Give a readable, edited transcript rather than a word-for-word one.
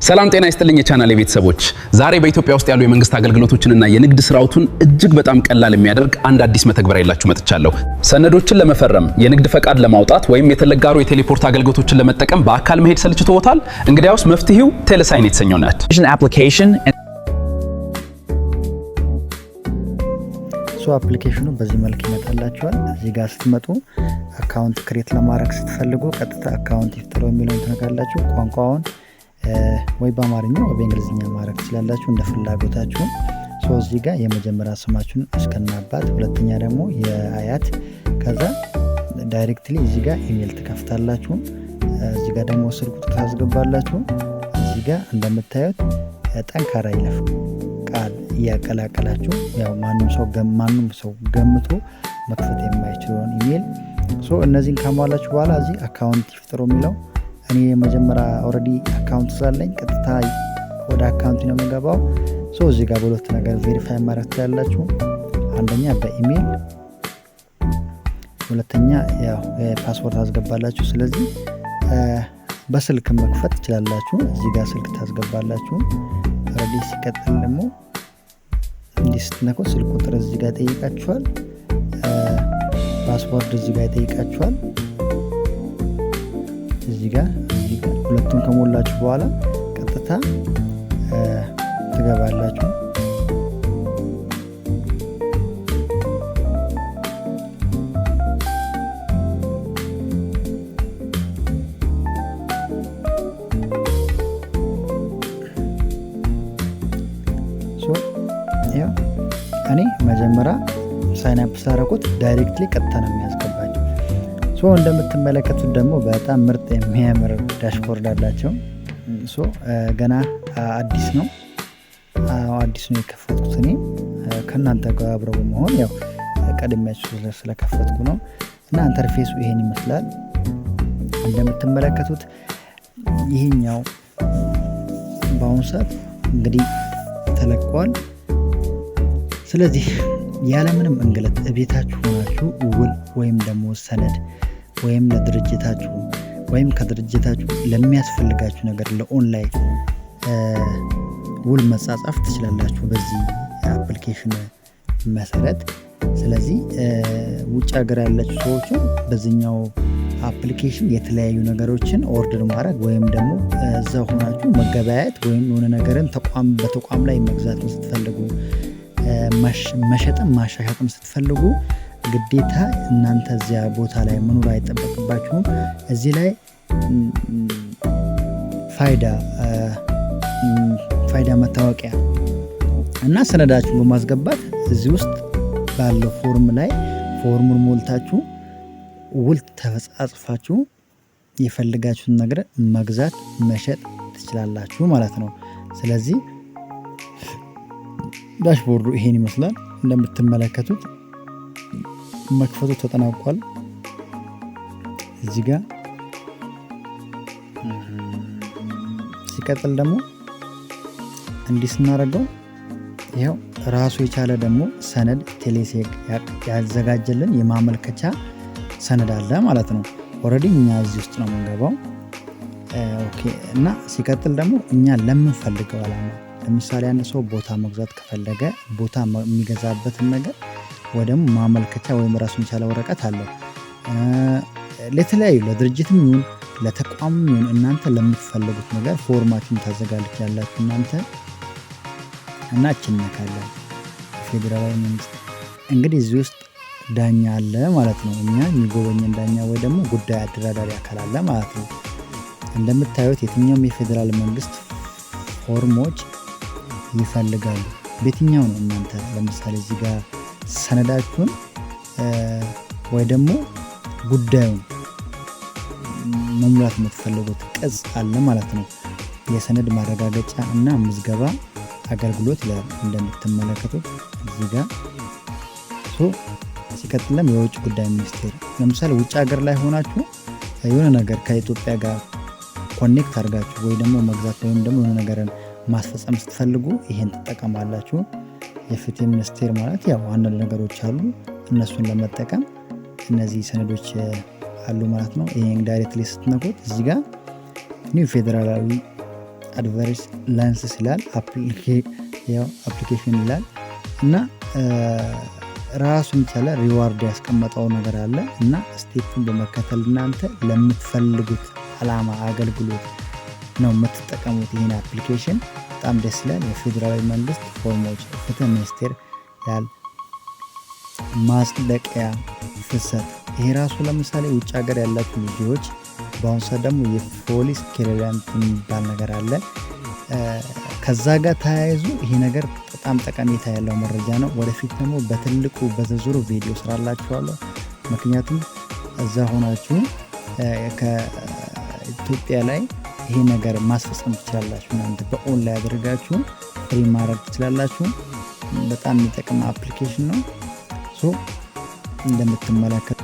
ሰላም ጤና ይስጥልኝ የቻናል ቤተሰቦች። ዛሬ በኢትዮጵያ ውስጥ ያሉ የመንግስት አገልግሎቶችንና የንግድ ስርዓቱን እጅግ በጣም ቀላል የሚያደርግ አንድ አዲስ መተግበሪያ ይዤላችሁ መጥቻለሁ። ሰነዶችን ለመፈረም፣ የንግድ ፈቃድ ለማውጣት ወይም የተለጋሩ የቴሌፖርት አገልግሎቶችን ለመጠቀም በአካል መሄድ ሰልችቶዎታል? እንግዲያውስ መፍትሄው ቴሌሳይን የተሰኘው ናት። application and So application ኑ በዚህ መልክ ይመጣላችኋል። እዚህ ጋር ስትመጡ account create ለማድረግ ስትፈልጉ ቀጥታ account ይፍጠሩ የሚለውን ትነካላችሁ። ቋንቋውን ወይ በአማርኛ ወይ በእንግሊዝኛ ማድረግ ትችላላችሁ እንደ ፍላጎታችሁ። So እዚህ ጋር የመጀመሪያ ስማችሁን እስከነ አባት፣ ሁለተኛ ደግሞ የአያት፣ ከዛ directly እዚህ ጋር ኢሜል ትከፍታላችሁ። እዚህ ጋር ደግሞ ስልክ ቁጥር ታስገባላችሁ። እዚህ ጋር እንደምታዩት ጠንካራ ይለፍ ቃል እያቀላቀላችሁ ያው ማንም ሰው ገምቶ መክፈት የማይችለውን email። So እነዚህን ካሟላችሁ በኋላ እዚህ account ይፍጠሩ የሚለው፣ እኔ የመጀመሪያ already account ስላለኝ ቀጥታ ወደ account ነው የምገባው። So እዚህ ጋር በሁለት ነገር verify ማድረግ ትችላላችሁ። አንደኛ በኢሜል፣ ሁለተኛ ያው password ታስገባላችሁ። ስለዚህ በስልክ መክፈት ትችላላችሁ። እዚህ ጋር ስልክ ታስገባላችሁ። Already ሲቀጥል ደግሞ እንዲህ ስትነኩ ስልክ ቁጥር እዚህ ጋር ይጠይቃችኋል። Password እዚህ ጋር ይጠይቃችኋል። እዚህ ጋር ሁለቱን ከሞላችሁ በኋላ ቀጥታ ትገባላችሁ። So ያው እኔ መጀመሪያ sign up ስላደረኩት directly ቀጥታ ነው የሚያስገባቸው። So እንደምትመለከቱት ደግሞ በጣም ምርጥ የሚያምር dashboard አላቸው። So ገና አዲስ ነው፣ አዲስ ነው የከፈትኩት፣ እኔ ከእናንተ ጋር አብረው በመሆን ያው ቀድሜያችሁ ስለከፈትኩ ነው። እና interface ኡ ይሄን ይመስላል። እንደምትመለከቱት ይሄኛው በአሁኑ ሰዓት እንግዲህ ተለቋል። ስለዚህ ያለምንም እንግልት እቤታችሁ ሆናችሁ ውል ወይም ደግሞ ሰነድ ወይም ለድርጅታችሁ ወይም ከድርጅታችሁ ለሚያስፈልጋችሁ ነገር ለኦንላይን ውል መጻጻፍ ትችላላችሁ በዚህ application መሰረት። ስለዚህ ውጭ ሀገር ያላችሁ ሰዎችን በዚህኛው application የተለያዩ ነገሮችን order ማድረግ ወይም ደግሞ እዛ ሆናችሁ መገበያየት ወይም የሆነ ነገርን ተቋም በተቋም ላይ መግዛት ስትፈልጉ፣ መሸጥም ማሻሻጥም ስትፈልጉ ግዴታ እናንተ እዚያ ቦታ ላይ መኖር አይጠበቅባችሁም። እዚህ ላይ ፋይዳ መታወቂያ እና ሰነዳችሁን በማስገባት እዚህ ውስጥ ባለው form ላይ form ኡን ሞልታችሁ ውል ተጻጽፋችሁ የፈለጋችሁትን ነገር መግዛት መሸጥ ትችላላችሁ ማለት ነው። ስለዚህ dashboard ኡ ይሄን ይመስላል። እንደምትመለከቱት መክፈቱ ተጠናቋል። እዚህ ጋር ሲቀጥል ደግሞ እንዲህ ስናደርገው ይኸው ራሱ የቻለ ደግሞ ሰነድ ቴሌሴክ ያዘጋጀልን የማመልከቻ ሰነድ አለ ማለት ነው። Already እኛ እዚህ ውስጥ ነው የምንገባው። Okay፣ እና ሲቀጥል ደግሞ እኛ ለምንፈልገው አላማ፣ ለምሳሌ አንድ ሰው ቦታ መግዛት ከፈለገ ቦታ የሚገዛበትን ነገር ወይ ደግሞ ማመልከቻ ወይም ራሱን የቻለ ወረቀት አለው። ለተለያዩ ለድርጅትም ይሁን ለተቋምም ይሁን እናንተ ለምትፈልጉት ነገር form ኣችሁን ታዘጋጃላችሁ እናንተ። እና እችነካለን ፌዴራላዊ መንግስት እንግዲህ እዚህ ውስጥ ዳኛ አለ ማለት ነው። እኛ የሚጎበኘን ዳኛ ወይ ደግሞ ጉዳይ አደራዳሪ አካል አለ ማለት ነው። እንደምታዩት የትኛውም የፌዴራል መንግስት form ኦች ይፈልጋሉ። በየትኛው ነው እናንተ ለምሳሌ እዚህ ጋር ሰነዳችሁን ወይ ደግሞ ጉዳዩን መሙላት የምትፈልጉት ቅጽ አለ ማለት ነው። የሰነድ ማረጋገጫ እና ምዝገባ አገልግሎት ይላል እንደምትመለከቱት እዚህ ጋር። So ሲቀጥልም የውጭ ጉዳይ ሚኒስቴር፣ ለምሳሌ ውጭ ሀገር ላይ ሆናችሁ የሆነ ነገር ከኢትዮጵያ ጋር connect አድርጋችሁ ወይ ደግሞ መግዛት ወይም ደግሞ የሆነ ነገርን ማስፈጸም ስትፈልጉ ይሄን ትጠቀማላችሁ። የፍትህ ሚኒስቴር ማለት ያው አንዳንድ ነገሮች አሉ፣ እነሱን ለመጠቀም እነዚህ ሰነዶች አሉ ማለት ነው። ይሄን directly ስትነኩት እዚህ ጋር new ፌዴራላዊ Driver's license ይላል፣ application ይላል እና ራሱን የቻለ reward ያስቀመጠው ነገር አለ። እና step ኡን በመከተል እናንተ ለምትፈልጉት አላማ አገልግሎት ነው የምትጠቀሙት ይህን application። በጣም ደስ ይላል። የፌዴራላዊ መንግስት ፎርሞች፣ ፍትህ ሚኒስቴር ያል ማጽደቂያ ፍሰት፣ ይሄ ራሱ ለምሳሌ ውጭ ሀገር ያላችሁ ልጆች፣ በአሁኑ ሰዓት ደግሞ የፖሊስ clearance የሚባል ነገር አለ። ከዛ ጋር ተያይዞ ይሄ ነገር በጣም ጠቀሜታ ያለው መረጃ ነው። ወደፊት ደግሞ በትልቁ በዝርዝሩ ቪዲዮ ስራላችኋለሁ። ምክንያቱም እዛ ሆናችሁ ከኢትዮጵያ ላይ ይሄ ነገር ማስፈጸም ትችላላችሁ። እናንተ በኦንላይን አድርጋችሁ free ማድረግ ትችላላችሁ። በጣም የሚጠቅም application ነው። So እንደምትመለከቱ